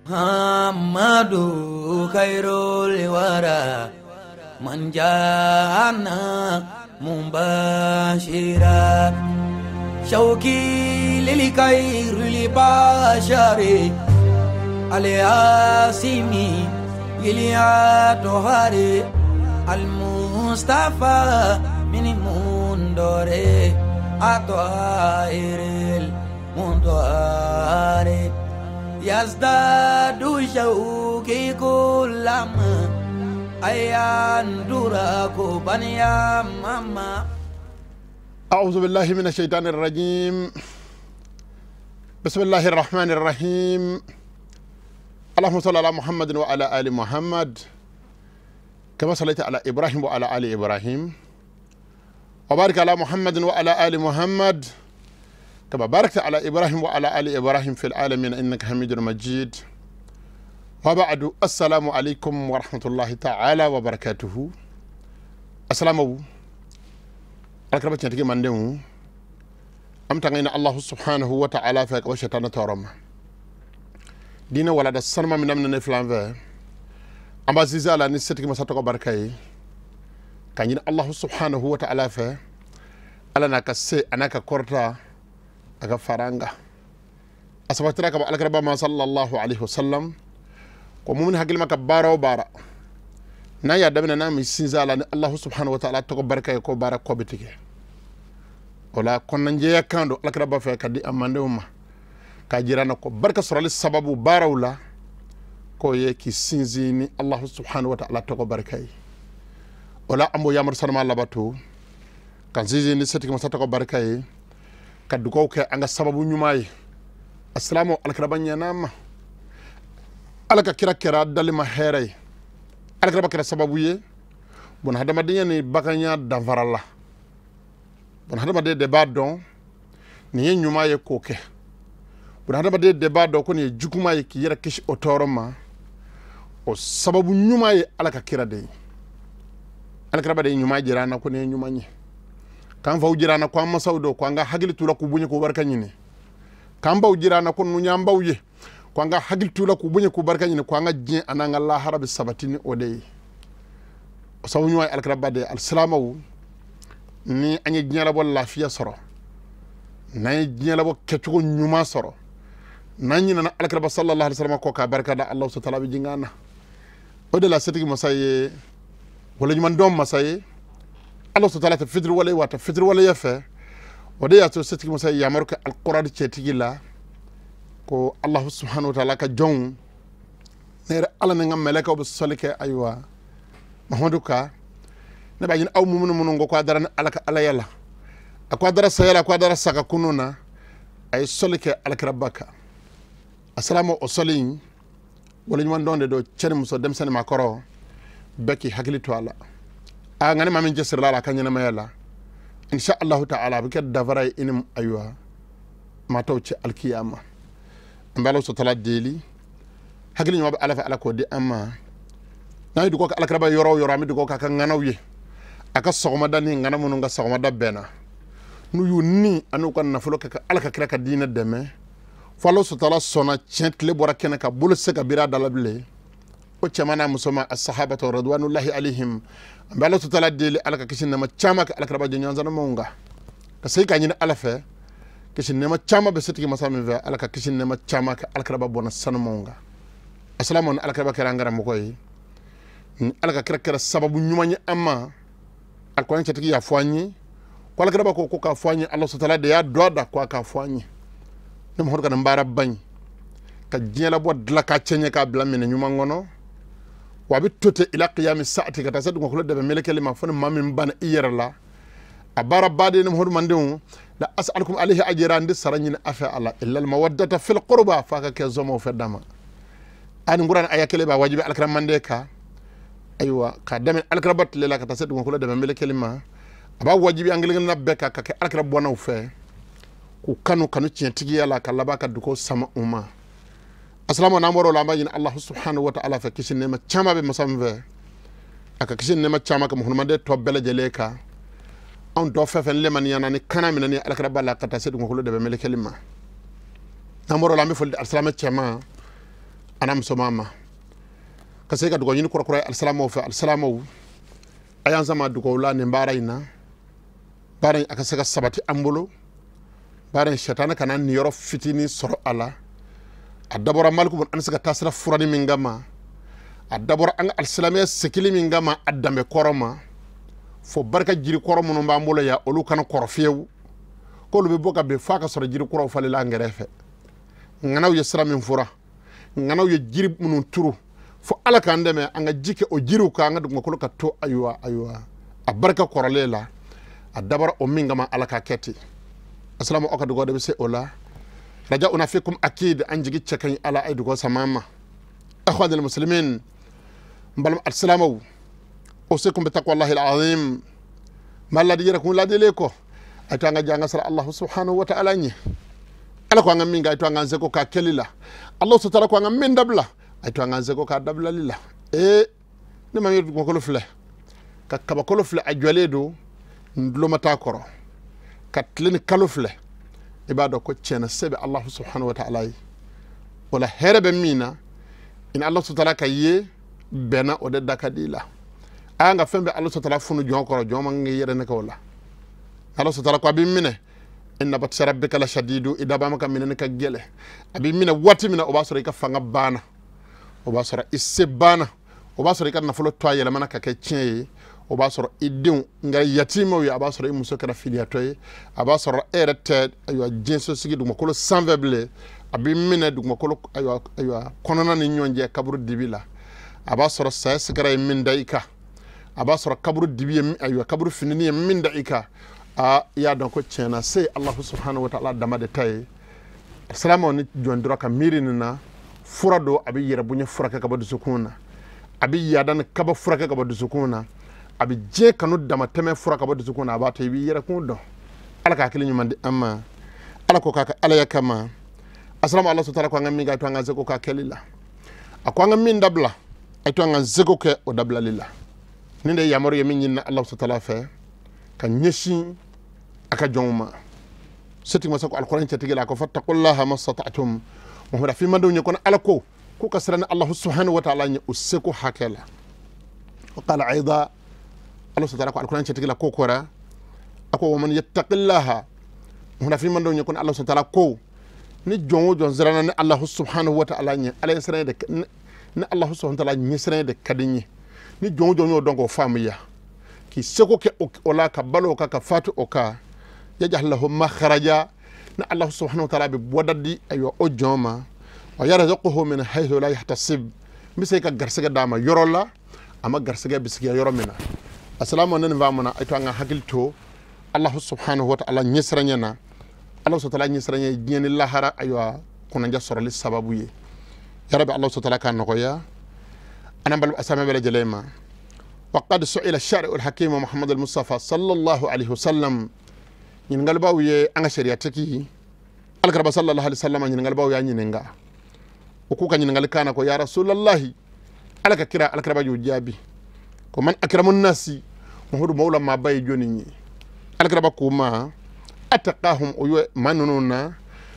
Muhammadu khairul wara man jana mubashira shauki lil khairil bashari al-asimi iliatohari al-mustafa min mundore atoairil mundoare yazdadu shauki kullama ayandura baniya mama. أعوذ بالله من الشيطان الرجيم. بسم الله الرحمن الرحيم. اللهم صل على محمد وعلى آل محمد كما صليت على إبراهيم وعلى آل إبراهيم، وبارك على محمد وعلى آل محمد كما باركت على إبراهيم وعلى آل إبراهيم في العالمين إنك حميد مجيد. وبعد، السلام عليكم ورحمة الله تعالى وبركاته. السلام عليكم. من أم تغينا الله سبحانه وتعالى فيك وشيطان تورم دينا ولا دا سلمى من أمن نفلان في أما زيزالا نسيتك مساتك بركاي كان الله سبحانه وتعالى في ألا نكسي أنك كورتا أكا فرانغا أسبتراك بألك ربما صلى الله عليه وسلم ومؤمن هاكل ما كبارا وبارا نايا دمنا نامي سيزالا الله سبحانه وتعالى تكو بركاي كو بارا كو بتكي ولا konnanjeya kan do alakira b'a fɛ ka di a mandenw ma k'a jira na ko barika sɔrɔli sababu baaraw la k'o ye k'i sinsin ni Allahu subhanahu wa ta'ala tɔgɔ barika ye. O la an b'o yamaru sanuma labato ka sinsin ni setigi masa tɔgɔ barika ye ka dugawu kɛ an ka sababu ɲuman ye. Asilamu alakiraba ɲɛna ma, Ala ka kira kɛra dali ma hɛrɛ ye, alakiraba kɛra sababu ye bon hadamadenya ni baganya danfara la. Bon hadamaden de b'a dɔn nin ye ɲuman ye k'o kɛ, bon hadamaden de b'a dɔn ko nin ye juguman ye k'i yɛrɛ kisi o tɔɔrɔ ma. O sababu ɲuman ye Ala ka kira de ye. Alakiraba de ye ɲuman jira an na ko nin ye ɲuman ye, k'an faw jira an na ko an masaw don ko an ka hakili t'u la k'u bonya k'u barika ɲini, k'an baw jira an na ko ninnu y'an baw ye ko an ka hakili t'u la k'u bonya k'u barika ɲini, ko an ka diɲɛ an'an ka lahara bɛ sabati ni o de ye. O sababu ɲuman ye alakiraba de ye. Alisilamɛw, ni an ye diɲɛlabɔ lafiya sɔrɔ, n'an ye diɲɛlabɔ kɛcogo ɲuman sɔrɔ, n'an ɲinɛna alakiraba sallallahu alaihi wasallam kɔ k'a barika da Alahu subahana bɛ jigin an na. O de la setigi masa ye waleɲumandɔn masa ye. Alahu subahana tɛ fitiriwale wa tɛ fitiriwaleya fɛ. O de y'a to setigi masa ye yamaru kɛ alikurani cɛtigi la ko Alahu subahana wa taala ka jɔnw, ne yɛrɛ Ala ni n ka mɛlɛkɛw bɛ sɔli kɛ ayiwa Mahamadu kan. Ne b'a ɲini aw minnu ko k'a dara ni Ala ka alaya la, a ko a dara saya la, a ko a dara saga kunu na, a ye sɔli kɛ alakiraba kan. Asalaamu o sɔli in waleɲumandɔn de don cɛ ni muso, denmisɛnnin maakɔrɔ bɛɛ k'i hakili to a la. A nka ni maa min cɛsirila a la a ka ɲɛnamaya la, insha Allahu ta'ala a bɛ kɛ dafara ye i ni ayiwa maa tɔw cɛ alikiyama. An bɛ Alahu subahana deli, hakili ɲuman bɛ Ala fɛ, Ala k'o di an ma. N'an ye dugawu kɛ alakiraba yɔrɔ o yɔrɔ, an bɛ dugawu kɛ a ka ŋanaw ye, a ka sɔgɔmada ni ŋana minnu ka sɔgɔmada bɛnna, n'u y'u ni an'u ka nafolo kɛ ka Ala ka kira ka diinɛ dɛmɛ, fo Alahu subahana sɔnna tiɲɛ tile bɔra kɛnɛ ka bolo se ka biri a da la bilen. O cɛman n'a musoman asahabatu radwanullahi alayhim, an bɛ Alahu subahana deli Ala ka kisi nɛɛma caman kɛ alakiraba jɛɲɔgɔn sanumanw kan, ka segin k'a ɲini Ala fɛ kisi nɛɛma caman bɛ setigi masa min fɛ, Ala ka kisi nɛɛma caman kɛ alakiraba bɔnna sanumanw kan. Asalamu ni alakiraba kɛra an karamɔgɔ ye, ni Ala ka kira kɛra sababu ɲuman ye an ma. Alikuranɛ cɛtigi y'a fɔ an ye ko alakiraba ko k'a fɔ an ye, Alahu subahana de y'a don a da ko a k'a fɔ an ye. Ne Mahamadu ka nin baara ba in ka diɲɛlabɔ dilan k'a cɛ ɲɛ k'a bila minɛ ɲuman kɔnɔ, wa a bɛ to ten ila qiyami saati ka taa se dugukolo dɛmɛ melekɛli ma fo ni maa min banna i yɛrɛ la. A baara baden ni Mahamadu mandenw la as'alukum alayhi ajran, n tɛ sara ɲini a fɛ a la illa al-mawaddata fil qurba, f'a ka kɛ zɔmɔw fɛ dama. A nin kuranɛ aya kelen b'a wajibi alakira manden kan, ayiwa k'a daminɛ alakiraba tile la ka taa se dugukolo dɛmɛ melekɛli ma. A b'a wajibi an kelen kelenna bɛɛ kan ka kɛ alakira bɔnnaw fɛ, k'u kanu kanu tiɲɛtigiya la ka laban ka dugawu sama u ma. Asalamu n'an bɔra o la, an b'a ɲini Alahu subahana wa ta'ala fɛ kisi nɛɛma caman bɛ masa min fɛ, a ka kisi nɛɛma caman kɛ muhammaden tɔ bɛɛ lajɛlen kan. Anw dɔ fɛn fɛn lemaniya ni kana minɛ ni alakiraba la ka taa se dugukolo dɛmɛ melekɛli ma. N'an bɔra o la, an bɛ foli di alisilamɛ cɛman, Ana musoman ma ka se ka dugawu ɲini kura kura ye alisilamɛw fɛ. Alisilamɛw, a y'an sama dugawu la nin baara in na, baara in a ka se ka sabati an bolo, baara in sɛtanɛ kana niyɔrɔ fitinin sɔrɔ a la. A dabɔra Maliku an bɛ se ka taasira furani min kama, a dabɔra an ka alisilamɛya sekili min kama a danbe kɔrɔ ma, fo barika jiri kɔrɔ minnu b'an bolo yan olu kana kɔrɔ fiyewu, k'olu bɛ bɔ ka bin f'a ka sɔrɔ jiri kuraw falenla an kɛrɛfɛ. Ŋanaw ye sira min fura, ŋanaw ye jiri minnu turu, fo Ala k'an dɛmɛ an ka ji kɛ o jiriw kan, an ka dugumakolo ka to ayiwa ayiwa a barika kɔrɔlen la. A dabɔra o min kama Ala k'a kɛ ten. Asalamu aw ka dugawu de bɛ se o la. Rajauna fikum akid, an jigi cɛ ka ɲi Ala a ye dugawu sama an ma. Akhwanil muslimin, n balima alisilamɛw, usikum bi taqwallahi alazim, ma ladi yɛrɛ kun ladelen kɔ, a to an ka jɛ an ka sara Allahu subhanahu wa ta'ala ɲɛ. Ala ko an ka min kɛ, a to an k'an seko k'a kɛli la. Allahu subhanahu ko an ka min dabila, a to an k'an seko k'a dabilali la. Ne ma ye dugumakolo filɛ, ka kabakolo filɛ, a jɔlen don, n tulo ma t'a kɔrɔ, ka tile ni kalo filɛ, i b'a dɔn ko tiɲɛna se bɛ Allahu subhanahu wa ta'ala ye. O la hɛrɛ bɛ min na, i ni Allahu subhanahu wa ta'ala ka ye bɛnna, o de da ka di i la. A y'an ka fɛn bɛɛ Allahu subhanahu wa ta'ala funu jɔn kɔrɔ, jɔn man k'i yɛrɛ nɛgɛ o la. Allahu subhanahu wa ta'ala ko a b'i minɛ, inna batsa rabbika la shadidu, i dabaa ma ka minɛni ka gɛlɛn. A b'i minɛ waati min na, o b'a sɔrɔ i ka fanga banna, o b'a sɔrɔ i se banna, o b'a sɔrɔ i ka nafolo to a yɛlɛmana ka kɛ tiɲɛ ye, o b'a sɔrɔ i denw nka yatimaw ye, a b'a sɔrɔ i muso kɛra filiyatɔ ye, a b'a sɔrɔ e yɛrɛ tɛ ayiwa diɲɛsosigi dugumakolo sanfɛ bilen. A b'i minɛ dugumakolo ayiwa ayiwa kɔnɔna ni ɲɔgɔn cɛ kaburu dibi la, a b'a sɔrɔ saya sigara ye min da i kan, a b'a sɔrɔ kaburu dibi ye ayiwa kaburu finini ye min da i kan. A i y'a dɔn ko tiɲɛna se Allahu subhanahu wa ta'ala dama de ta ye. Silamɛw ni jɔn dɔrɔn ka miiri nin na, fura don a bɛ yɛrɛ bonya furakɛ ka bɔ dusukun na, a bɛ yaada ni kaba furakɛ ka bɔ dusukun na, a bɛ diɲɛ kanu damatɛmɛ fura ka bɔ dusukun na, a b'a to i b'i yɛrɛ kun dɔn. Ala ka hakili ɲuman di an ma, Ala ko k'a ka Alaya kama. Asalamu Ala sutara ko an ka min kɛ, a to an ka seko k'a kɛli la. A ko an ka min dabila, a to an ka seko kɛ o dabilali la. Nin de ye yamaru ye min ɲinina Ala sutara fɛ ka ɲɛsin a ka jɔnw ma. Setigi masa ko alikuranɛ cɛtigi la, a ko fattaqullaha mastata'tum, Muhamadu fimandenw ye ko Ala ko k'u ka siran ni Allahu subhanahu wa ta'ala ɲɛ u seko hakɛ la. Wa qala aida, Ala sutara ko alikuranɛ cɛtigi la ko kɔra, a ko wa man yattaqillaha, Muhamadu fimandenw ye ko Ala sutara ko ni jɔn o jɔn siranna ni Allahu subhanahu wa ta'ala ɲɛ, Ala ye siran de ni Allahu subhanahu wa ta'ala ɲɛ siran de ka di n ye, ni jɔn o jɔn y'o dɔn k'o faamuya, k'i seko kɛ o la, ka balo o kan, ka fatu o kan, yaj'al lahu makhraja, ni Allahu subhanahu wa ta'ala bɛ bɔda di ayiwa o jɔn ma, wa yarzuquhu min haythu la yahtasib, n bɛ se ka garisɛgɛ d'a ma yɔrɔ la a ma garisɛgɛ bisigiya yɔrɔ min na. Asalamu ne nin b'a mun na, a to an ka hakili to Allahu subhanahu wa ta'ala ɲɛsiranɲɛ na. Allahu subhanahu wa ta'ala ɲɛsiranɲɛ ye diɲɛ ni lahara ayiwa kunnadiya sɔrɔli sababu ye. Yarabi Allahu subhanahu wa ta'ala k'a nɔgɔya an n'an balima asamɛ bɛɛ lajɛlen ma. Wa qad su'ila shari'u al-hakim Muhammad al-Mustafa sallallahu alaihi wasallam, ɲininkalibaw ye an ka sariyatigi alkaraba sallallahu alaihi wasallam, ɲininkalibaw y'a ɲininka, o k'u ka ɲininkali kan na ko ya rasulallahi, Ala ka kira alkaraba y'o jaabi ko man akramu nasi, Muhammadu mawla maaba ye jɔnni ye? Alkaraba k'o ma ataqahum, o ye maa ninnu na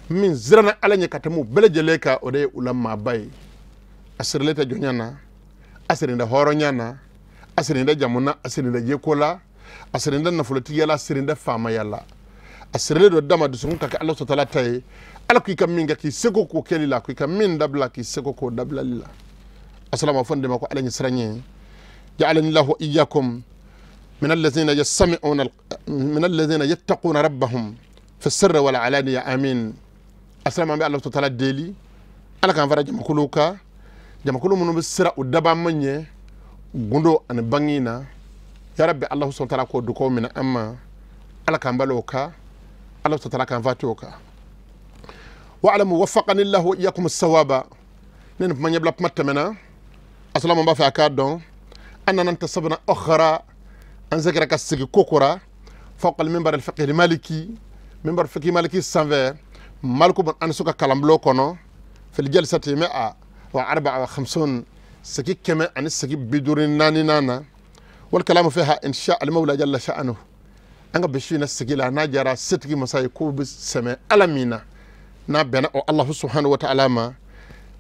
min siranna Ala ɲɛ ka tɛmɛ u bɛɛ lajɛlen kan, o de ye u la maaba ye. A sirilen tɛ jɔnya na, a sirilen tɛ hɔrɔnya na, a sirilen tɛ jamu na, a sirilen tɛ yeko la, a sirilen tɛ nafolotigiya la, a sirilen tɛ faamaya la, a sirilen don dama dusukun ka kɛ Ala sɔtala ta ye. Ala k'i ka min kɛ k'i seko k'o kɛli la, k'i ka min dabila k'i seko k'o dabilali la. Asalamu alaykum, de ma ko Ala ɲɛ siran ɲɛ. Ja'alani lahu iyyakum min allazina yastami'una min allazina yattaquna rabbahum fi sirri wal alaniya, amin. Asalamu an bɛ Ala sɔtala deli, Ala k'an fara jamakulu kan, jamakulu minnu bɛ siran u dabaa ma ɲɛ gundo ani bangi na. Ya Rabbi Allahu subhanahu wa ta'ala k'o dugawu minɛ an ma, Ala k'an balo o kan, Ala subhanahu wa ta'ala k'an fatu o kan. Wa alamu waffaqani Allahu wa iyyakum as-sawaba. Ne ni kuma ɲɛbila kuma tɛmɛna. Asalamu b'a fɛ a k'a dɔn an nana tasabna ukhra, an segira ka sigi kokora fawqa al-minbar al-fiqh al-maliki, minbar fiqh maliki sanfɛ, Maliku bun Anas ka kalanbulon kɔnɔ, fil jalsati mi'a wa arba'a wa khamsun, sigi kɛmɛ ani sigi bi duuru ni naani na. Wal kalamu fiha insha al-mawla jalla sha'nuhu, an ka bisi na sigi la n'a jara setigi masa ye k'o bɛ sɛmɛ Ala min na, n'a bɛnna o Allahu subhanahu wa ta'ala ma.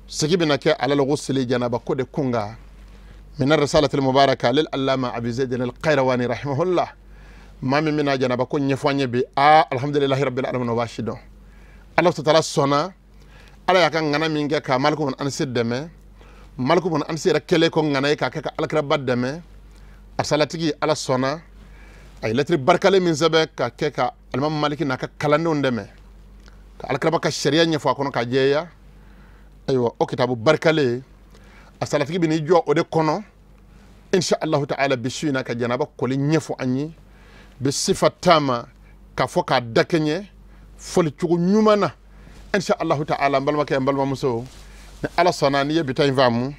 Sigi bɛna kɛ alal ghusli janaba ko de kunga min ar-risalati al-mubaraka lil allama Abi Zayd al-Qayrawani rahimahullah. Maa min bɛna janaba ko ɲɛfɔ an ye bi, aa alhamdulillahi rabbil alamin, o b'a si dɔn. Ala ta'ala sɔnna, Ala y'a ka ŋana min kɛ ka Maliku bun Ansi dɛmɛ, Maliku bun Ansi yɛrɛ kɛlen ko ŋana ye k'a kɛ ka alakiraba dɛmɛ. A salatigi Ala sɔnna a ye lɛtiri barikalen min sɛbɛn ka kɛ ka alimami Maliki n'a ka kalandenw dɛmɛ ka alakiraba ka sariya ɲɛfɔ a kɔnɔ ka jɛya. Ayiwa, o kitabu barikalen a salatigi bɛ n'i jɔ o de kɔnɔ insha Allahu ta'ala bi su in na ka janaba koli ɲɛfɔ an ye bi sifa taama k'a fɔ k'a dakɛɲɛ fɔli cogo ɲuman na insha Allahu ta'ala. N balimakɛ, n balimamuso, ni Ala sɔnna n'i ye bi ta in faamu,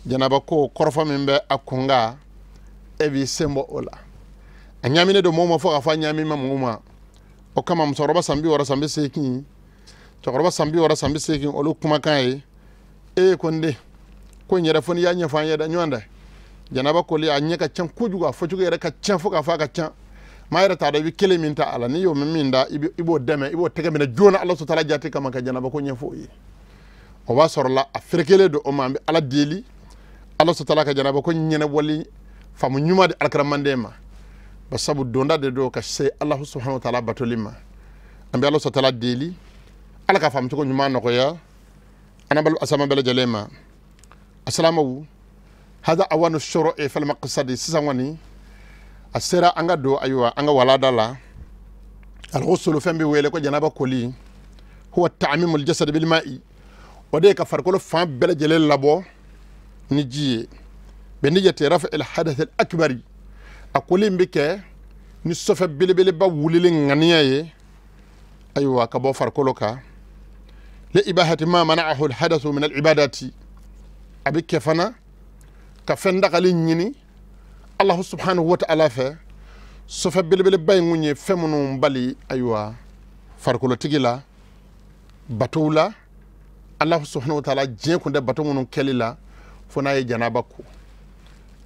janaba ko kɔrɔfɔ min bɛ a kunkan, e b'i sen bɔ o la. A ɲaaminen don mɔgɔw ma fo k'a fɔ a ɲaami ma mɔgɔw ma. O kama musokɔrɔba san 60 san 80, cɛkɔrɔba san 60 san 80, olu kumakan ye e ko n den ko n yɛrɛ fo n'i y'a ɲɛfɔ an ye dɛ, ɲɔgɔn dɛ. Janaba koli a ɲɛ ka ca kojugu, a fɔcogo yɛrɛ ka ca fo k'a fɔ a ka ca. Maa yɛrɛ t'a dɔn i bɛ kelen min ta a la, n'i y'o min da i b'o dɛmɛ, i b'o tɛgɛ minɛ joona Ala sutara jate kama ka janaba ko ɲɛfɔ o ye. O b'a sɔrɔ la a ferekelen don o ma. An bɛ Ala deli Ala sutara ka janaba ko ɲɛnabɔli faamu ɲuman di alakiraman ma, basabu donda de don ka se Ala subhanahu wa ta'ala batoli ma. An bɛ Ala sutara deli Ala ka faamu cogo ɲuman nɔgɔya an balo asama bɛɛ lajɛlen ma. Asalamaw hada awanu shuru'i fil maqsadi. Sisan kɔni a sera an ka don ayiwa an ka walada la. Al-ghusl fɛn bɛ wele ko janaba koli, huwa ta'mimul jasad bil ma'i, o de ye ka farikolo fan bɛɛ lajɛlen labɔ ni ji ye. Bi niyyati raf'i al-hadath al-akbari, a koli in bɛ kɛ ni sɔfɛ belebeleba wulili ŋaniya ye ayiwa ka bɔ farikolo kan. Li ibahati ma mana'ahu al-hadathu min al-ibadati, a bɛ kɛ fana ka fɛn dagali ɲini Allah subhanahu wa ta'ala fɛ. Sɔfɛ belebeleba in kun ye fɛn minnu bali ayiwa farikolotigi la batow la, Allah subhanahu wa ta'ala diɲɛ kun tɛ bato minnu kɛli la fo n'a ye janaba ko.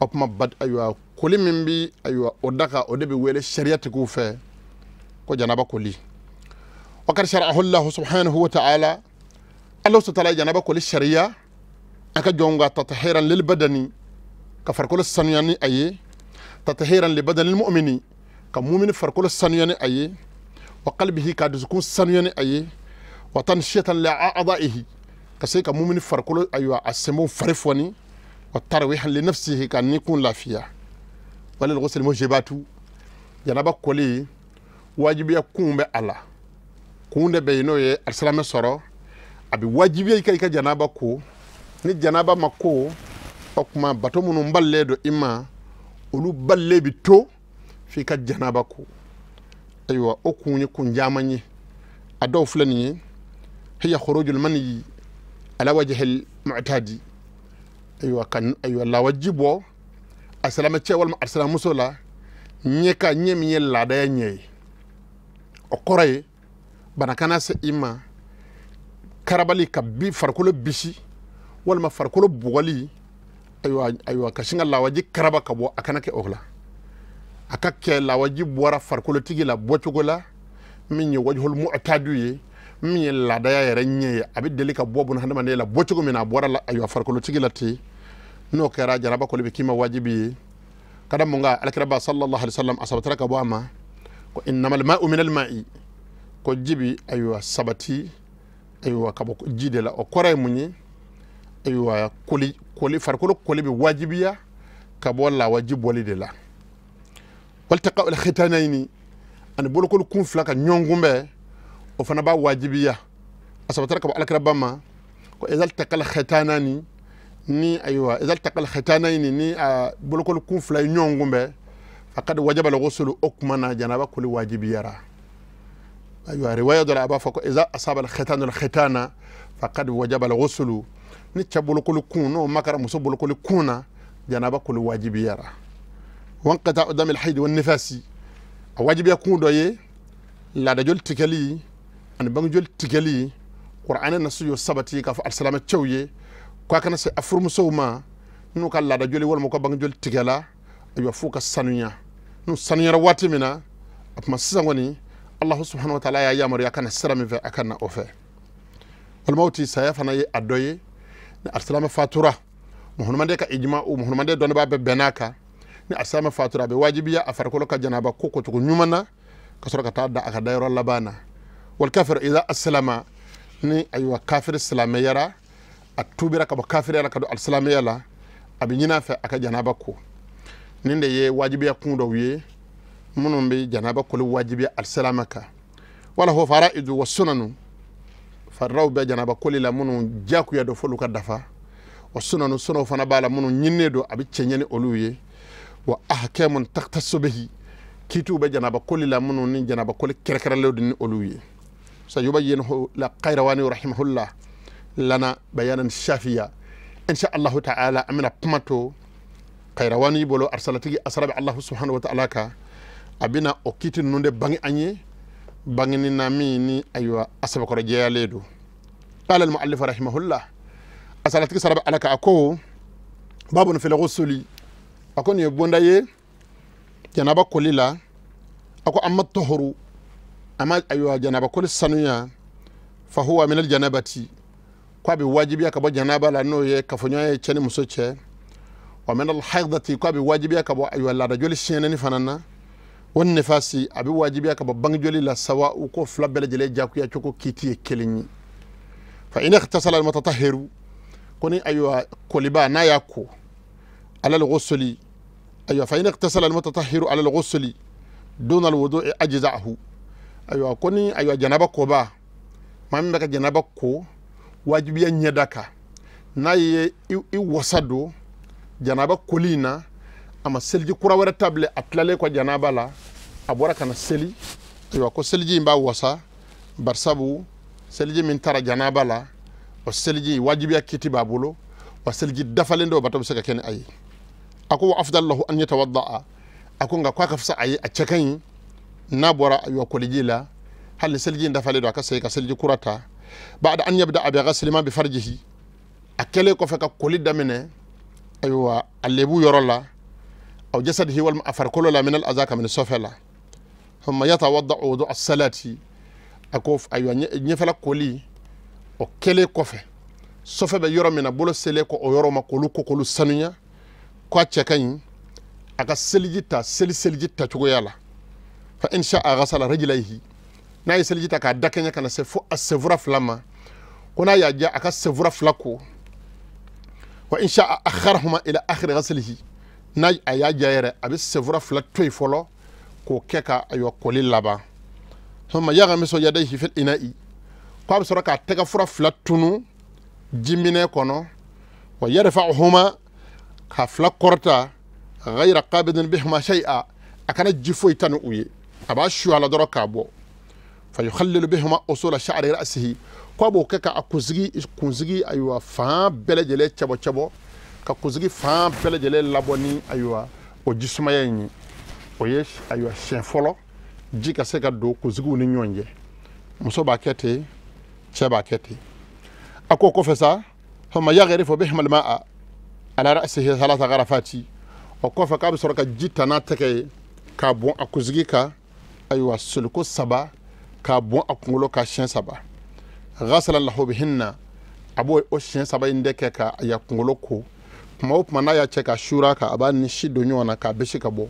O tuma ayiwa koli min bi ayiwa o daga, o de bɛ wele sariyatigiw fɛ ko janaba koli. Wa qad shara'ahu Allah subhanahu wa ta'ala, Allah subhanahu wa ta'ala janaba koli sariya a ka jɔnw ka tatahiran lil badani, ka farikolo sanuya ni a ye, tatahiran li badanil mu'mini, ka mumini farikolo sanuya ni a ye, wa qalbihi, ka dusukun sanuya ni a ye, wa tanshiyatan li a'dha'ihi, ka se ka mumini farikolo ayiwa a senbon fari fɔni, wa tarwihan li nafsihi, ka nikun lafiya. Walil ghusl mujibatu, janaba koli wajibiya kun bɛ a la, kun de bɛ yen n'o ye alisilamɛ sɔrɔ, a bɛ wajibiya i ka janaba ko. Ni janaba ma ko, o tuma bato minnu balilen don i ma, olu balilen bɛ to f'i ka janaba ko. Ayiwa o kun ye kun caman ye, a dɔw filɛ nin ye: hiya khurujul maniyyi ala wajhil mu'tadi, ayiwa ka ayiwa lawaji bɔ a silamɛcɛ walima a silamɛmuso la ɲɛ ka ɲɛ min ye laadaya ɲɛ ye. O kɔrɔ ye bana kana se i ma, karabali ka bi farikolo bisi walima farikolo bugɔli, ayiwa ka sin ka lawaji karaba ka bɔ, a kana kɛ o la. A ka kɛ lawaji bɔra farikolotigi la bɔcogo la min ye wajhul mu'tadu ye, min ye laadaya yɛrɛ ɲɛ ye, a bɛ deli ka bɔ buna hadamaden la bɔcogo min na, a bɔra la ayiwa farikolotigi la ten. N'o kɛra janaba koli bɛ k'i ma wajibi ye. Ka da mun kan, alakiraba sallallahu alaihi wasallam a sabatira ka bɔ a ma ko innamal ma'u minal ma'i, ko ji bi ayiwa sabati ayiwa ka bɔ ji de la. O kɔrɔ ye mun ye? Ayiwa koli farikolo koli bɛ wajibiya ka bɔ lawaji bɔli de la. Waltaqa al khitanayni, ani bolokoli kun fila ka ɲɔgɔn kunbɛn, o fana b'a wajibiya. A sabatira ka bɔ alakiraba ma ko idha altaqa al khitanani, ni ayiwa idha altaqa al khitanayni, ni a bolokoli kun fila ye ɲɔgɔn kunbɛn, faqad wajaba al ghusl, o kuma na janaba koli wajibiyara. Ayiwa riwaya dɔ la a b'a fɔ ko idha asaba al khitanu al khitana faqad wajaba al ghusl, ni cɛ bolokoli kun n'o makara muso bolokoli kun na, janaba koli wajibiyara. Wanqita'u damil hayd wan nifasi, a wajibiya kun dɔ ye laadajoli tigɛli ani bangejoli tigɛli. Qur'ana nasu y'o sabati k'a fɔ alisilamɛ cɛw ye k'a kana se a furumusow ma n'u ka laadajoli walima u ka bangejoli tigɛla, ayiwa f'u ka sanuya. N'u sanuyara waati min na, a tuma sisan kɔni Allahu subhanahu wa ta'ala y'a yamaruya a kana sira min fɛ, a ka na o fɛ. Balimaw, ti saya fana ye a dɔ ye. Ni alisilamɛ fatura muhunumande ka ijma u muhunumande dɔnnibaa bɛɛ bɛnn'a kan ni alisilamɛ fatura a bɛ wajibiya a farikolo ka janaba ko kocogo ɲuman na ka sɔrɔ ka taa da a ka dayɔrɔ laban na. Wal kafiru idha aslama, ni ayiwa kafiri silamɛyara a tubira ka bɔ kafiriya la ka don alisilamɛya la, a bɛ ɲini a fɛ a ka janaba ko. Nin de ye wajibiya kun dɔw ye minnu bɛ janaba koli wajibiya alisilamɛ kan. Wala ho faraidu wa sunanu, fariraw bɛ janaba koli la minnu diyagoya don f'olu ka dafa. Wa sunanu, sunaw fana b'a la minnu ɲininen don a bɛ cɛɲɛ ni olu ye. Wa ahkamun takhtassu bihi, kiitiw bɛ janaba koli la minnu ni janaba koli kɛrɛkɛrɛlenw don ni olu ye. Sayubayyinuhu la Qayrawani rahimahullah lana bayanan shafiya insha Allahu ta'ala. An bɛna kuma to Qayrawani bolo arsalatigi asara bɛ Allahu subhanahu wa ta'ala kan, a bɛna o kiiti ninnu de bange an ye bangeni na min ni ayiwa a sɛbɛkɔrɔ jɛyalen don. Qala al-mu'allif rahimahullah, asalatigi sara bɛ Ala kan, a ko babun fil ghusli, a ko nin ye bonda ye janaba koli la. A ko amma tahuru, ama ayiwa janaba koli sanuya, fa huwa min al-janabati, ko a bɛ wajibiya ka bɔ janaba la n'o ye kafoɲɔgɔnya ye cɛ ni muso cɛ. Wa min al-haidati, ko a bɛ wajibiya ka bɔ ayiwa laadajoli siɲɛnni fana na. Wa nifasi, a bɛ wajibiya ka bɔ bangejoli la sawa u ko fila bɛɛ lajɛlen jagoya cogo kiiti ye kelen ye. Fa in ightasala al-mutatahhiru, ko ni ayiwa koliba n'a y'a ko ala al-ghusli, ayiwa fa in ightasala al-mutatahhiru ala al-ghusli duna al-wudu'i ajza'ahu, ayiwa ko ni ayiwa janaba koba maa min bɛ ka janaba ko wajibiya ɲɛda kan n'a ye i wasa don janaba koli in na, a ma seliji kura wɛrɛ ta bilen, a tilalen kɔ janaba la a bɔra ka na seli, ayiwa ko seliji in b'a wasa, barisabu seliji min taara janaba la o seliji wajibiya kiti b'a bolo, wa seliji dafalen dɔw bato bɛ se ka kɛ ni a ye. A ko wa afdal lahu an yatawadda'a, a ko nka k'a ka fisa a ye a cɛ ka ɲi n'a bɔra ayiwa koliji la, hali ni seliji in dafalen don a ka segin ka seliji kura ta. Ba'da an yabda'a bi ghasli ma bi farjihi, a kɛlen kɔfɛ ka koli daminɛ ayiwa a lebu yɔrɔ la, aw jasadihi walima a farikolo la, min al-aza kabini sɔfɛ la. Thumma yatawadda'u wudu'a as-salati, a ko ayiwa ɲɛfɛla koli o kɛlen kɔfɛ sɔfɛ bɛ yɔrɔ min na bolo selen kɔ o yɔrɔ ma k'olu ko k'olu sanuya, k'a cɛ ka ɲi a ka seliji ta seliji tacogoya la. Fa in sha'a ghasala rijlayhi, n'a ye seliji ta k'a dakɛɲɛ ka na se fo a senfura fila ma, ko n'a y'a diya a ka senfura fila ko. Wa in sha'a akharahuma ila akhiri ghaslihi, n'a a y'a diya yɛrɛ a bɛ senfura fila to yen fɔlɔ k'o kɛ ka ayiwa koli laban. Thumma yaghmisu yadayhi fil ina'i, k'a bɛ sɔrɔ k'a tɛgɛ fura fila tunu jiminɛ kɔnɔ. Wa yarfa'uhuma, k'a fila kɔrɔta, ghayra qabidin bihima shay'a, a kana ji foyi ta ni u ye, a b'a su a la dɔrɔn k'a bɔ. Fa yukhallilu bihima usula sha'ri ra'sihi, k'a b'o kɛ ka a kunsigi ayiwa fan bɛɛ lajɛlen cɛbɔ cɛbɔ, ka kunsigi fan bɛɛ lajɛlen labɔ ni ayiwa o jisumaya in ye. O ye ayiwa siɲɛ fɔlɔ ji ka se ka don kunsigiw ni ɲɔgɔn cɛ. Muso b'a kɛ ten, cɛ b'a kɛ ten. A ko kɔfɛ sa, thumma yaghrifu bihima al-ma'a ala ra'sihi thalatha gharafati, o kɔfɛ k'a bɛ sɔrɔ ka ji ta n'a tɛgɛ ye k'a bɔn a kunsigi kan ayiwa soliko saba, k'a bɔn a kunkolo kan siɲɛ saba. Ghasala lahu bihinna, a b'o o siɲɛ saba in de kɛ ka a kunkolo ko. Tuma o tuma n'a y'a cɛ ka suura kan, a b'a ni si don ɲɔgɔn na k'a bisi ka bɔ,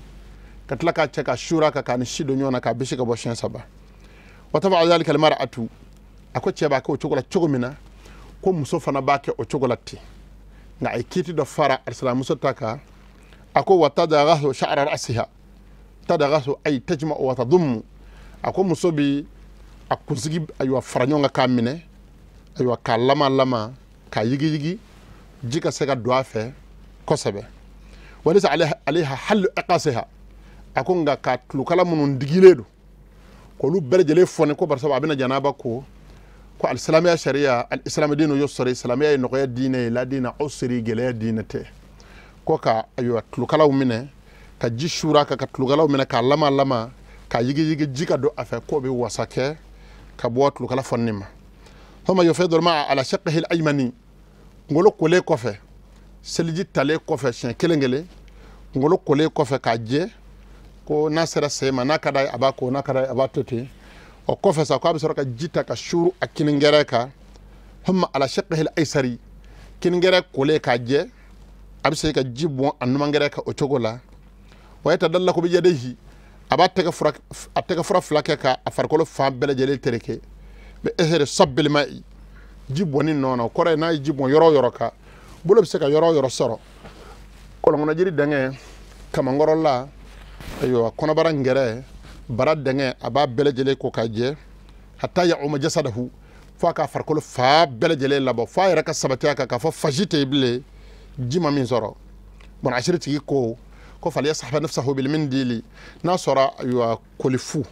ka tila k'a cɛ ka suura kan k'a ni si don ɲɔgɔn na k'a bisi ka bɔ siɲɛ saba. Wa taba'a dhalika al-mar'atu, a ko cɛ b'a kɛ o cogo la cogo min na, ko muso fana b'a kɛ o cogo la ten. Nka a ye kiiti dɔ fara alisilamuso ta kan, a ko wa tadaghasu sha'ra ra'siha, tadaghasu ay tajma'u wa tadummu, a ko muso bi a kunsigi ayiwa fara ɲɔgɔn kan k'a minɛ ayiwa k'a lama lama k'a yigiyigi ji ka se ka don a fɛ kosɛbɛ. Walisa alayha hallu iqasiha, a ko nka ka tulukala minnu digilen don k'olu bɛɛ lajɛlen fɔni, ko barisa a bɛna janaba ko ko alisilamɛya sariya alisilamɛ diinu yusri, silamɛya ye nɔgɔya diinɛ ye, la diina usri gɛlɛya diinɛ tɛ. Ko ka ayiwa tulukalaw minɛ ka ji suura kan ka tulukalaw minɛ k'a lama lama k'a yigiyigi ji ka don a fɛ, k'o bɛ wasa kɛ ka bɔ tulukala fɔni ma. Thumma yufidu al-ma'a ala shaqqihi al-aymani, kunkolo kolen kɔfɛ seliji talen kɔfɛ siɲɛ kelen kelen, kunkolo kolen kɔfɛ k'a jɛ, ko n'a sera sen ma n'a ka d'a ye a b'a ko, n'a ka d'a ye a b'a to ten. O kɔfɛ sa k'a bɛ sɔrɔ ka ji ta ka suuru a kinigɛrɛ kan. Thumma ala shaqqihi al-aysari, Kinigɛrɛ kolen k'a jɛ, a bɛ se ka ji bɔn a numangɛrɛ kan o cogo la. Wa yatadallaku bi yadayhi, a b'a tɛgɛ fura fila kɛ ka a farikolo fan bɛɛ lajɛlen tereke. Bi ihri sabbil ma'i, ji bɔnni nɔ na, o kɔrɔ ye n'a ye ji bɔn yɔrɔ o yɔrɔ kan, bolo bɛ se ka yɔrɔ o yɔrɔ sɔrɔ. Kɔlɔnkɔnɔ jiri dɛngɛ, kamankɔrɔla, ayiwa kɔnɔbara ngɛrɛ, bara dɛngɛ, a b'a bɛɛ lajɛlen ko k'a jɛ. Hatta ya'uma jasadahu, fo a ka farikolo fa bɛɛ lajɛlen labɔ, fo a yɛrɛ ka sabati a kan k'a fɔ fasi tɛ yen bilen, ji ma min sɔrɔ. Bɔn asiri tigi ko falyasahba nafsahu bil mindili, n'a sɔrɔ ayiwa koli fu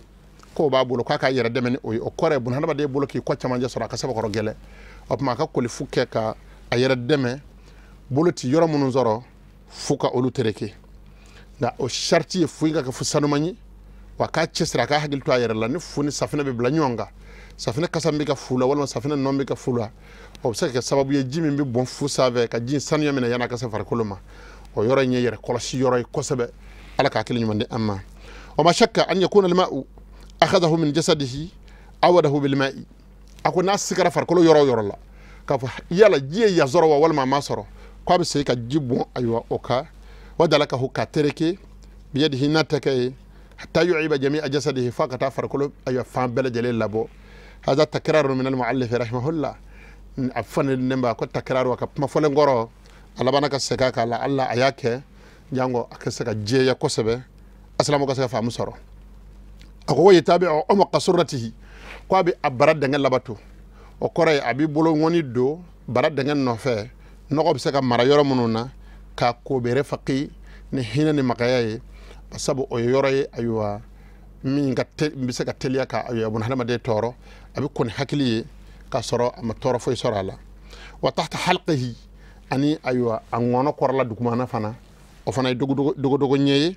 k'o b'a bolo k'a k'a yɛrɛ dɛmɛ ni o ye. O kɔrɔ ye bun hadamaden bolo k'i kɔ camancɛ sɔrɔ a ka sɛbɛkɔrɔ gɛlɛn. O tuma a ka koli fu kɛ ka a yɛrɛ dɛmɛ, bolo ti yɔrɔ minnu sɔrɔ fu ka olu tereke. Nka o sariti ye fu in ka kɛ fu sanuman ye, wa k'a cɛsiri a k'a hakili to a yɛrɛ la. Ni fu ni safinɛ bɛ bila ɲɔgɔn kan, safinɛ kasa min bɛ ka fu la walima safinɛ nɔ bɛ ka fu la, o bɛ se ka kɛ sababu ye ji min bɛ bɔn fu sanfɛ ka ji in sanuya minɛ yan'a ka se farikolo ma. O yɔrɔ in ye yɛrɛ kɔlɔsi yɔrɔ ye kosɛbɛ. Ala k'a hakili ɲuman di an ma. Wa ma shakka an yakuna al-ma'u akhadahu min jasadihi awadahu bil ma'i, a ko n'a sigara farikolo yɔrɔ o yɔrɔ la k'a fɔ yala ji ye yan sɔrɔ wa walima a ma sɔrɔ, k'a bɛ se ka ji bɔn ayiwa o kan. Wa dalakahu, ka tereke biyadihi n'a tɛgɛ ye, hatta yu'iba jami'a jasadihi, f'a ka taa farikolo ayiwa fan bɛɛ lajɛlen labɔ. Hada takraru min al-mu'allif rahimahullah, a fɔ ne ba ko takraru ka kuma fɔlen kɔrɔ a labanna ka segin a kan la Allah a y'a kɛ jango a ka se ka jɛya kosɛbɛ, asilamu ka se ka faamu sɔrɔ. A ko wa yatabi'u umqa surratihi, ko a bɛ a bara dɛngɛ labato. O kɔrɔ ye a b'i bolo ŋɔni don bara dɛngɛ nɔfɛ, nɔgɔ bɛ se ka mara yɔrɔ minnu na, k'a ko bere faqi ni hinɛ ni makaya ye, sabu o ye yɔrɔ ye ayiwa min ka bɛ se ka teliya ka ayiwa bun hadamaden tɔɔrɔ. A bɛ kɔni hakili ye k'a sɔrɔ a ma tɔɔrɔ foyi sɔrɔ a la. Wa tahta halqihi, ani ayiwa a ŋɔnɔ kɔrɔla dugumana fana, o fana ye dogodogo ɲɛ ye.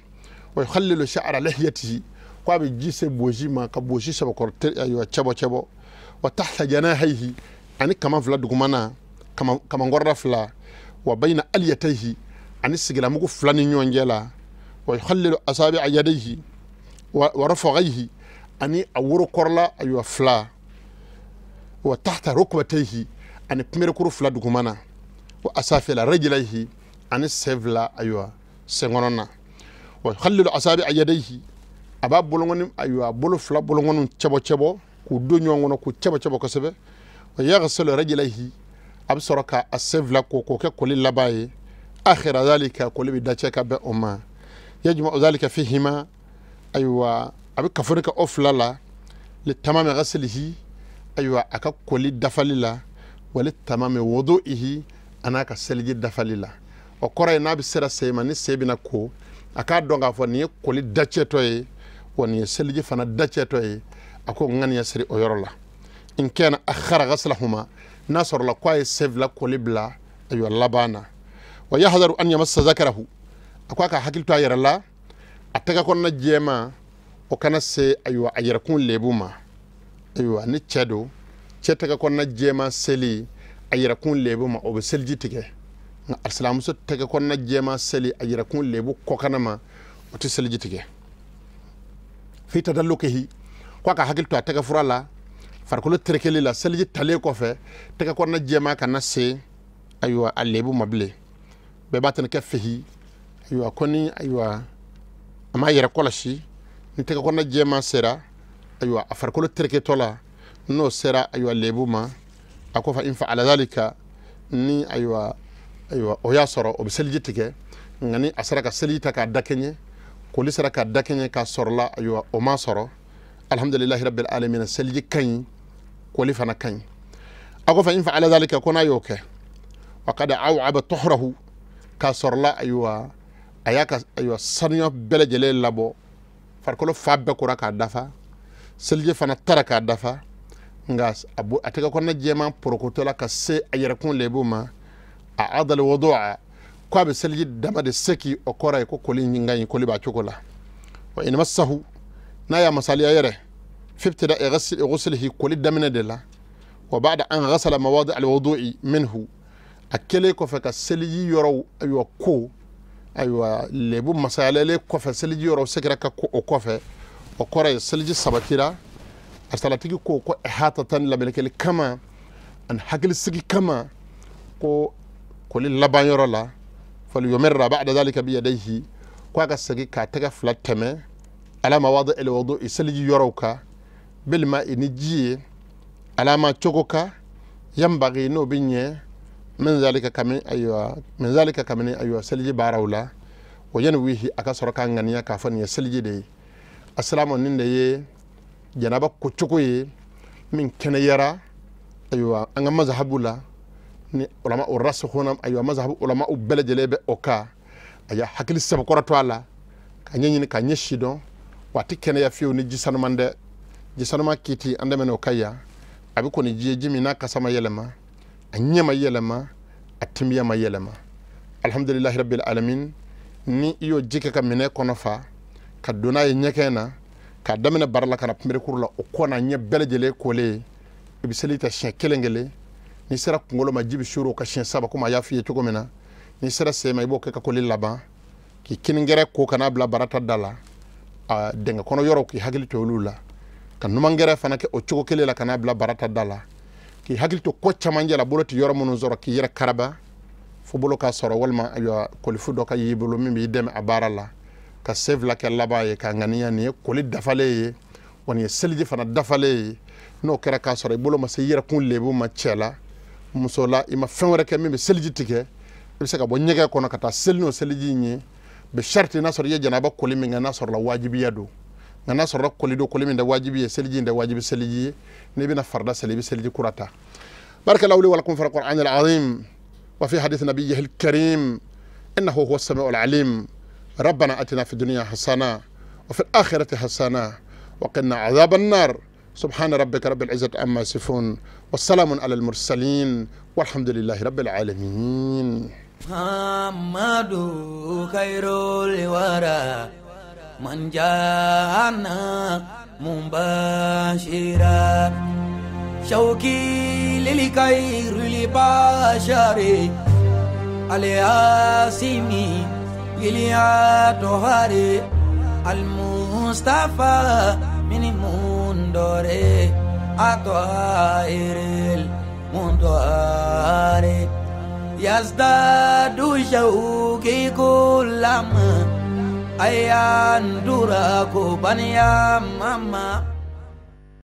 Wa yukhallilu sha'ra lihiyatihi, ko a bɛ ji se bosi ma ka bosi sɛbɛkɔrɔ ayiwa cɛbɔ cɛbɔ. Wa tahta janahihi, ani kaman fila dugumana, kamankɔrɔla fila. Wa bayna aliyatayhi, ani sigilamugu fila ni ɲɔgɔn cɛ la. Wa yukhallilu asabi'a yadayhi wa rafa'ayhi, ani a woro kɔrɔla ayiwa fila. Wa tahta rukbatayhi, ani kunberekuru fila dugumana. Wa asafila rajlayhi, ani sen fila ayiwa senkɔnɔ na. Wa yukhallilu asabi'a yadayhi, a b'a bolokɔni ayiwa bolo fila bolokɔniw cɛbɔ cɛbɔ k'u don ɲɔgɔn kɔnɔ k'u cɛbɔ cɛbɔ kosɛbɛ. Wa yaghsilu rajlayhi, a bɛ sɔrɔ ka a sen fila ko k'o kɛ koli laban ye. Akhira dhalika, koli bɛ dacɛ ka bɛn o ma. Yajma'u dhalika fihima, ayiwa a bɛ kafori kɛ o fila la. Li tamami ghaslihi, ayiwa a ka koli dafali la. Wa li tamami wudu'ihi, a n'a ka seliji dafali la. O kɔrɔ ye n'a bɛ sera sen ma, ni sen bɛna ko, a k'a dɔn k'a fɔ nin ye koli dacɛtɔ ye, wa nin ye seliji fana dacɛtɔ ye. A ko ŋaniya siri o yɔrɔ la. In kana akhara ghaslahuma, n'a sɔrɔla k'a ye sen fila koli bila ayiwa laban na. Wa yahdaru an yamassa zakarahu, a ko a ka hakili to a yɛrɛ la, a tɛgɛ kɔnɔna jɛman o kana se ayiwa a yɛrɛkun lebu ma. Ayiwa ni cɛ don, cɛ tɛgɛ kɔnɔna jɛman seli a yɛrɛkun lebu ma, o bɛ seliji tigɛ. Nka alisilamuso tɛgɛ kɔnɔna jɛman seli a yɛrɛkun lebu kɔkana ma, o tɛ seliji tigɛ. Fi tadallukihi, ko a ka hakili to a tɛgɛ fura la, farikolo terekeli la, seliji talen kɔfɛ tɛgɛ kɔnɔna jɛman kana se ayiwa a lebu ma bilen. Bɛɛ b'a tɛnɛ kɛ fihi, ayiwa ko ni ayiwa a m'a yɛrɛ kɔlɔsi, ni tɛgɛ kɔnɔna jɛman sera ayiwa a farikolo tereketɔ la, n'o sera ayiwa lebu ma, a ko fa in fa'ala dhalika, ni ayiwa o y'a sɔrɔ o bɛ seliji tigɛ. Nka ni a sera ka seliji ta k'a dakɛɲɛ, koli sera k'a dakɛɲɛ k'a sɔrɔla ayiwa o ma sɔrɔ, alhamdulillahi rabbil alamin, seliji ka ɲi, koli fana ka ɲi. A ko fa in fa'ala dhalika, ko n'a y'o kɛ, wa qad aw'aba tuhrahu, k'a sɔrɔla ayiwa a y'a ka ayiwa sanuya bɛɛ lajɛlen labɔ, farikolo fa bɛɛ kora k'a dafa, seliji fana tara k'a dafa, nka a tɛgɛ kɔnɔna jɛman porokotɔ la ka se a yɛrɛkun lebu ma, a adal wudu'a, ko a bɛ seliji dama de seki, o kɔrɔ ye ko koli in ka ɲi, koli b'a cogo la. Wa in massahu, n'a y'a masaliya yɛrɛ, fi ibtida'i ghuslihi, koli daminɛ de la, wa ba'da an ghasala mawadi' al-wudu'i minhu, a kɛlen kɔfɛ ka seliji yɔrɔw ayiwa ko ayiwa lebu masayalelen kɔfɛ, seliji yɔrɔw segira ka ko o kɔfɛ, o kɔrɔ ye seliji sabatira. A salatigi ko ko ihatatan, lamɛnnikɛli kama ani hakilisigi kama, ko Koli laban yɔrɔ la falyumirra ba'da dhalika biyadayhi ko a ka segin k'a tɛgɛ fila tɛmɛ ala mawadi alwudu seliji yɔrɔw kan bilma ni ji ye alama cogo kan yanbaghi n'o bɛ ɲɛ min zalika kami ayiwa min zalika kamini ayiwa seliji baaraw la o yanwihi a ka sɔrɔ k'a ŋaniya k'a fɔ nin ye seliji de ye. Asilamu nin de ye janaba kocogo ye min kɛnɛyara ayiwa an ka mazhabu la ni ulama o rasikhuna ayiwa mazhabu ulama u bɛɛ lajɛlen bɛ o kan. A y'a hakili sɛbɛkɔrɔ to a la ka ɲɛɲini ka ɲɛ si dɔn waati kɛnɛya fiyewu ni ji sanuman dɛ. Ji sanuman kiti an dɛmɛ o ka yan a bɛ kɔni ji ye ji min n'a kasa ma yɛlɛma a ɲɛ ma yɛlɛma a timiya ma yɛlɛma. Alhamdulilahi rabbil alamin. Ni i y'o ji kɛ ka minɛ kɔnɔ fa ka don n'a ye ɲɛgɛn na k'a daminɛ bara la ka na punberekuru la o kɔ n'a ɲɛ bɛɛ lajɛlen kolen i bɛ seli ta siɲɛ kelen kelen. N'i sera kunkolo ma ji bɛ suuru o ka siɲɛ saba komi a y'a f'i ye cogo min na. N'i sera sen ma i b'o kɛ ka koli laban k'i kinigɛrɛ ko ka n'a bila barata da la a dingɛ kɔnɔ yɔrɔw k'i hakili to olu la ka numangɛrɛ fana kɛ o cogo kelen la ka n'a bila barata da la k'i hakili to ko camancɛ la bolo tɛ yɔrɔ minnu sɔrɔ k'i yɛrɛ karaba fo bolo k'a sɔrɔ walima ayiwa kolifu dɔ ka y'i bolo min b'i dɛmɛ a baara la ka sen fila kɛ laban ye k'a ŋaniya nin ye koli dafalen ye wa nin ye seliji fana dafalen ye. N'o kɛra k'a sɔrɔ i bolo ma se i yɛrɛ kun lebu ma cɛ la muso la i ma fɛn wɛrɛ kɛ min bɛ seliji tigɛ i bɛ se ka bɔ ɲɛgɛn kɔnɔ ka taa seli n'o seliji in ye bɛ sariti n'a sɔrɔ i ye janaba koli min kɛ n'a sɔrɔla wajibiya don nka n'a sɔrɔla koli don koli min tɛ wajibi ye seliji in tɛ wajibi seliji ye n'i bɛna farida seli i bɛ seliji kura ta. Barakallahu li wa lakum fil qur'anil azim wa fi hadith nabiyyihil karim innahu huwa as-sami'ul alim. ربنا أتنا في الدنيا حسنة وفي الآخرة حسنة وقنا عذاب النار. سبحان ربك رب العزة عما يصفون والسلام على المرسلين والحمد لله رب العالمين. محمد خير الورى من جاءنا مبشرا شوقي للخير البشر الياسمي إليا المصطفى من مندوري أطائر المندوري يزداد شوقي كلما أيان دراكو بنيا ماما.